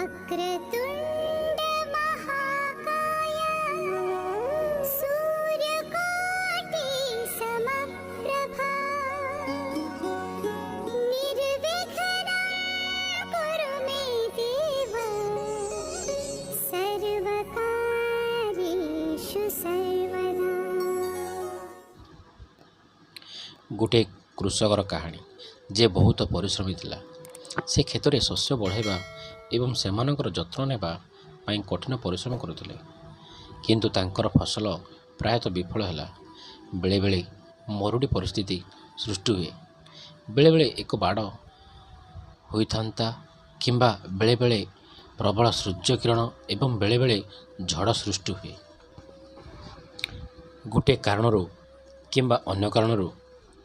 वक्रतुण्ड महाकाय, सूर्यकोटि समप्रभा, निर्विघ्नं कुरु मे देव, सर्वकार्येषु सर्वदा। ଗୋଟିଏ କୃଷକର କାହାଣୀ, ଯେ ବହୁତ ପରିଶ୍ରମୀ ଥିଲା। ସେ କ୍ଷେତରେ ଶସ୍ୟ ବଢ଼ାଇବା ଏବଂ ସେମାନଙ୍କର ଯତ୍ନ ନେବା ପାଇଁ କଠିନ ପରିଶ୍ରମ କରୁଥିଲେ। କିନ୍ତୁ ତାଙ୍କର ଫସଲ ପ୍ରାୟତଃ ବିଫଳ ହେଲା। ବେଳେବେଳେ ମରୁଡ଼ି ପରିସ୍ଥିତି ସୃଷ୍ଟି ହୁଏ, ବେଳେବେଳେ ଏକ ବାଡ଼ ହୋଇଥାନ୍ତା କିମ୍ବା ବେଳେବେଳେ ପ୍ରବଳ ସୂର୍ଯ୍ୟକିରଣ ଏବଂ ବେଳେବେଳେ ଝଡ଼ ସୃଷ୍ଟି ହୁଏ। ଗୋଟିଏ କାରଣରୁ କିମ୍ବା ଅନ୍ୟ କାରଣରୁ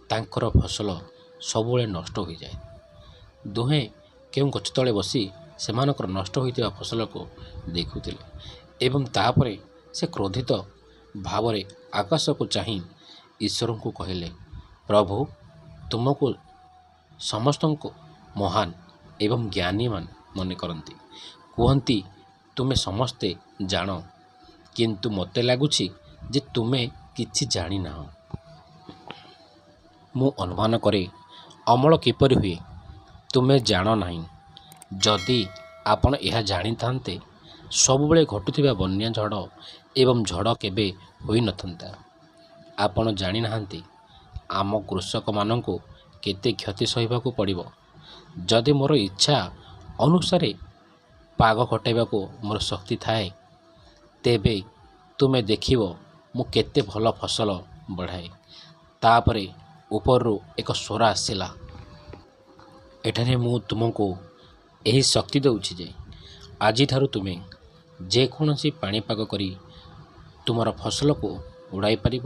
ତାଙ୍କର ଫସଲ ସବୁବେଳେ ନଷ୍ଟ ହୋଇଯାଏ। ଦୁହେଁ କେଉଁ ଗଛ ତଳେ ବସି ସେମାନଙ୍କର ନଷ୍ଟ ହୋଇଥିବା ଫସଲକୁ ଦେଖୁଥିଲେ ଏବଂ ତାପରେ ସେ କ୍ରୋଧିତ ଭାବରେ ଆକାଶକୁ ଚାହିଁ ଈଶ୍ୱରଙ୍କୁ କହିଲେ, ପ୍ରଭୁ, ତୁମକୁ ସମସ୍ତଙ୍କୁ ମହାନ ଏବଂ ଜ୍ଞାନୀ ମନେ କରନ୍ତି। କୁହନ୍ତି ତୁମେ ସମସ୍ତେ ଜାଣ, କିନ୍ତୁ ମୋତେ ଲାଗୁଛି ଯେ ତୁମେ କିଛି ଜାଣିନାହଁ। ମୁଁ ଅନୁମାନ କରେ ଅମଳ କିପରି ହୁଏ ତୁମେ ଜାଣ ନାହିଁ। ଯଦି ଆପଣ ଏହା ଜାଣିଥାନ୍ତେ, ସବୁବେଳେ ଘଟୁଥିବା ବନ୍ୟା, ଝଡ଼ ଏବଂ ଝଡ଼ କେବେ ହୋଇନଥାନ୍ତା। ଆପଣ ଜାଣିନାହାନ୍ତି ଆମ କୃଷକମାନଙ୍କୁ କେତେ କ୍ଷତି ସହିବାକୁ ପଡ଼ିବ। ଯଦି ମୋର ଇଚ୍ଛା ଅନୁସାରେ ପାଗ ଘଟାଇବାକୁ ମୋର ଶକ୍ତି ଥାଏ, ତେବେ ତୁମେ ଦେଖିବ ମୁଁ କେତେ ଭଲ ଫସଲ ବଢ଼ାଏ। ତାପରେ ଉପରରୁ ଏକ ସ୍ୱର ଆସିଲା, ଏଠାରେ ମୁଁ ତୁମକୁ ଏହି ଶକ୍ତି ଦେଉଛି ଯେ ଆଜିଠାରୁ ତୁମେ ଯେକୌଣସି ପାଣିପାଗ କରି ତୁମର ଫସଲକୁ ଉଡ଼ାଇ ପାରିବ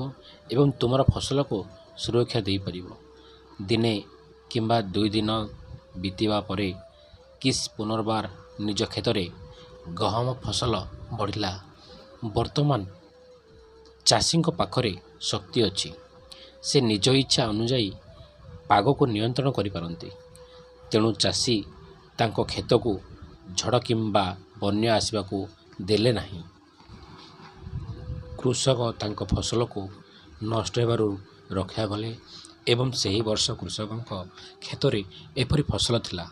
ଏବଂ ତୁମର ଫସଲକୁ ସୁରକ୍ଷା ଦେଇପାରିବ। ଦିନେ କିମ୍ବା 2 ଦିନ ବିତିବା ପରେ କିସ୍ ପୁନର୍ବାର ନିଜ କ୍ଷେତରେ ଗହମ ଫସଲ ବଢ଼ିଲା। ବର୍ତ୍ତମାନ ଚାଷୀଙ୍କ ପାଖରେ ଶକ୍ତି ଅଛି। ସେ ନିଜ ଇଚ୍ଛା ଅନୁଯାୟୀ ପାଗକୁ ନିୟନ୍ତ୍ରଣ କରିପାରନ୍ତି। ତେଣୁ ଚାଷୀ ତାଙ୍କ କ୍ଷେତକୁ ଝଡ଼ କିମ୍ବା ବନ୍ୟା ଆସିବାକୁ ଦେଲେ ନାହିଁ। କୃଷକ ତାଙ୍କ ଫସଲକୁ ନଷ୍ଟ ହେବାରୁ ରକ୍ଷା କଲେ ଏବଂ ସେହି ବର୍ଷ କୃଷକଙ୍କ କ୍ଷେତରେ ଏପରି ଫସଲ ଥିଲା।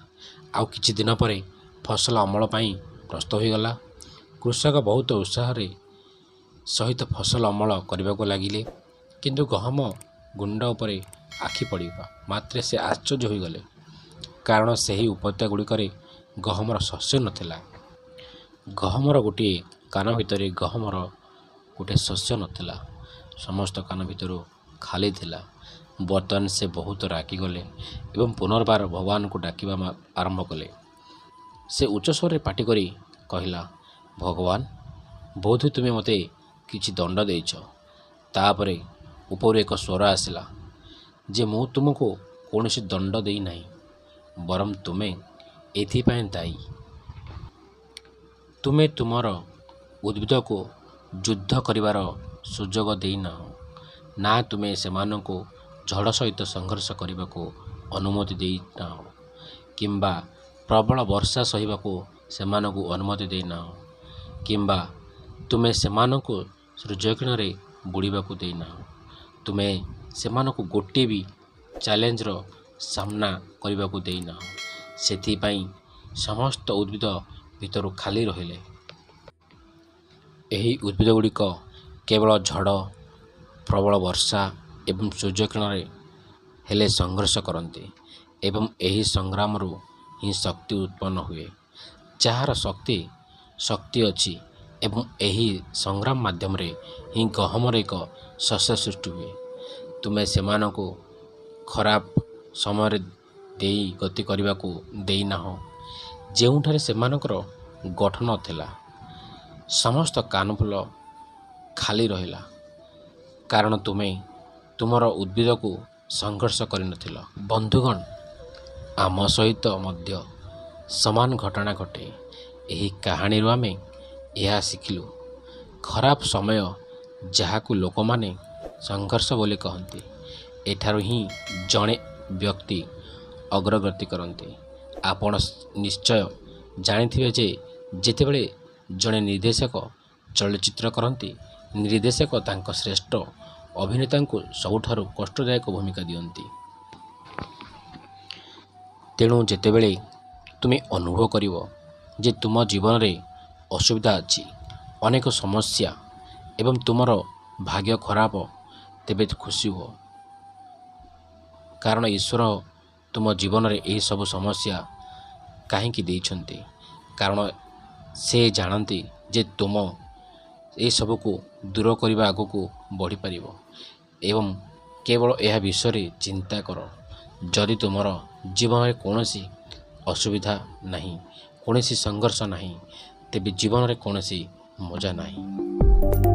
ଆଉ କିଛି ଦିନ ପରେ ଫସଲ ଅମଳ ପାଇଁ ପ୍ରସ୍ତୁତ ହୋଇଗଲା। କୃଷକ ବହୁତ ଉତ୍ସାହରେ ସହିତ ଫସଲ ଅମଳ କରିବାକୁ ଲାଗିଲେ। କିନ୍ତୁ ଗହମ ଗୁଣ୍ଡ ଉପରେ ଆଖି ପଡ଼ିବା ମାତ୍ରେ ସେ ଆଶ୍ଚର୍ଯ୍ୟ ହୋଇଗଲେ, କାରଣ ସେହି ଉପତ୍ୟକା ଗୁଡ଼ିକରେ ଗହମର ଶସ୍ୟ ନଥିଲା। ଗହମର ଗୋଟିଏ କାନ ଭିତରେ ଗହମର ଗୋଟିଏ ଶସ୍ୟ ନଥିଲା। ସମସ୍ତ କାନ ଭିତରୁ ଖାଲି ଥିଲା। ବର୍ତ୍ତମାନ ସେ ବହୁତ ରାଗିଗଲେ ଏବଂ ପୁନର୍ବାର ଭଗବାନଙ୍କୁ ଡାକିବା ଆରମ୍ଭ କଲେ। ସେ ଉଚ୍ଚ ସ୍ୱରରେ ପାଟି କରି କହିଲା, ଭଗବାନ, ବୋଧହୁଏ ତୁମେ ମୋତେ କିଛି ଦଣ୍ଡ ଦେଇଛ। ତାପରେ ଉପରୁ ଏକ ସ୍ୱର ଆସିଲା ଯେ ମୁଁ ତୁମକୁ କୌଣସି ଦଣ୍ଡ ଦେଇନାହିଁ, ବରଂ ତୁମେ ଏଥିପାଇଁ ଦାୟୀ। ତୁମେ ତୁମର ଉଦ୍ଭିଦକୁ ଯୁଦ୍ଧ କରିବାର ସୁଯୋଗ ଦେଇନାହଁ, ନା ତୁମେ ସେମାନଙ୍କୁ ଝଡ଼ ସହିତ ସଂଘର୍ଷ କରିବାକୁ ଅନୁମତି ଦେଇନାହଁ, କିମ୍ବା ପ୍ରବଳ ବର୍ଷା ସହିବାକୁ ସେମାନଙ୍କୁ ଅନୁମତି ଦେଇନାହଁ, କିମ୍ବା ତୁମେ ସେମାନଙ୍କୁ ସୂର୍ଯ୍ୟକିରଣରେ ବୁଡ଼ିବାକୁ ଦେଇନାହଁ। ତୁମେ ସେମାନଙ୍କୁ ଗୋଟିଏ ବି ଚ୍ୟାଲେଞ୍ଜର ସାମ୍ନା କରିବାକୁ ଦେଇନାହଁ। ସେଥିପାଇଁ ସମସ୍ତ ଉଦ୍ଭିଦ ଭିତରୁ ଖାଲି ରହିଲେ। ଏହି ଉଦ୍ଭିଦଗୁଡ଼ିକ କେବଳ ଝଡ଼, ପ୍ରବଳ ବର୍ଷା ଏବଂ ସୂର୍ଯ୍ୟକିରଣରେ ହେଲେ ସଂଘର୍ଷ କରନ୍ତି ଏବଂ ଏହି ସଂଗ୍ରାମରୁ ହିଁ ଶକ୍ତି ଉତ୍ପନ୍ନ ହୁଏ, ଯାହାର ଶକ୍ତି ଅଛି ଏବଂ ଏହି ସଂଗ୍ରାମ ମାଧ୍ୟମରେ ହିଁ ଗହମର ଏକ ଶସ୍ୟ ସୃଷ୍ଟି ହୁଏ। ତୁମେ ସେମାନଙ୍କୁ ଖରାପ ସମୟରେ ଦେଇ ଗତି କରିବାକୁ ଦେଇନାହଁ, ଯେଉଁଠାରେ ସେମାନଙ୍କର ଗଠନ ଥିଲା। ସମସ୍ତ କାନଫୁଲ ଖାଲି ରହିଲା, କାରଣ ତୁମେ ତୁମର ଉଦ୍ଭିଦକୁ ସଂଘର୍ଷ କରିନଥିଲ। ବନ୍ଧୁଗଣ, ଆମ ସହିତ ମଧ୍ୟ ସମାନ ଘଟଣା ଘଟେ। ଏହି କାହାଣୀରୁ ଆମେ ଏହା ଶିଖିଲୁ, ଖରାପ ସମୟ ଯାହାକୁ ଲୋକମାନେ ସଂଘର୍ଷ ବୋଲି କହନ୍ତି, ଏଠାରୁ ହିଁ ଜଣେ ବ୍ୟକ୍ତି ଅଗ୍ରଗତି କରନ୍ତି। ଆପଣ ନିଶ୍ଚୟ ଜାଣିଥିବେ ଯେ ଯେତେବେଳେ ଜଣେ ନିର୍ଦ୍ଦେଶକ ଚଳଚ୍ଚିତ୍ର କରନ୍ତି, ନିର୍ଦ୍ଦେଶକ ତାଙ୍କ ଶ୍ରେଷ୍ଠ ଅଭିନେତାଙ୍କୁ ସବୁଠାରୁ କଷ୍ଟଦାୟକ ଭୂମିକା ଦିଅନ୍ତି। ତେଣୁ ଯେତେବେଳେ ତୁମେ ଅନୁଭବ କରିବ ଯେ ତୁମ ଜୀବନରେ ଅସୁବିଧା ଅଛି, ଅନେକ ସମସ୍ୟା ଏବଂ ତୁମର ଭାଗ୍ୟ ଖରାପ, ତେବେ ଖୁସି ହୁଅ, କାରଣ ଈଶ୍ୱର ତୁମ ଜୀବନରେ ଏହିସବୁ ସମସ୍ୟା କାହିଁକି ଦେଇଛନ୍ତି, କାରଣ ସେ ଜାଣନ୍ତି ଯେ ତୁମ ଏସବୁକୁ ଦୂର କରିବା ଆଗକୁ ବଢ଼ିପାରିବ। ଏବଂ କେବଳ ଏହା ବିଷୟରେ ଚିନ୍ତା କର। ଯଦି ତୁମର ଜୀବନରେ କୌଣସି ଅସୁବିଧା ନାହିଁ, କୌଣସି ସଂଘର୍ଷ ନାହିଁ, ତେବେ ଜୀବନରେ କୌଣସି ମଜା ନାହିଁ।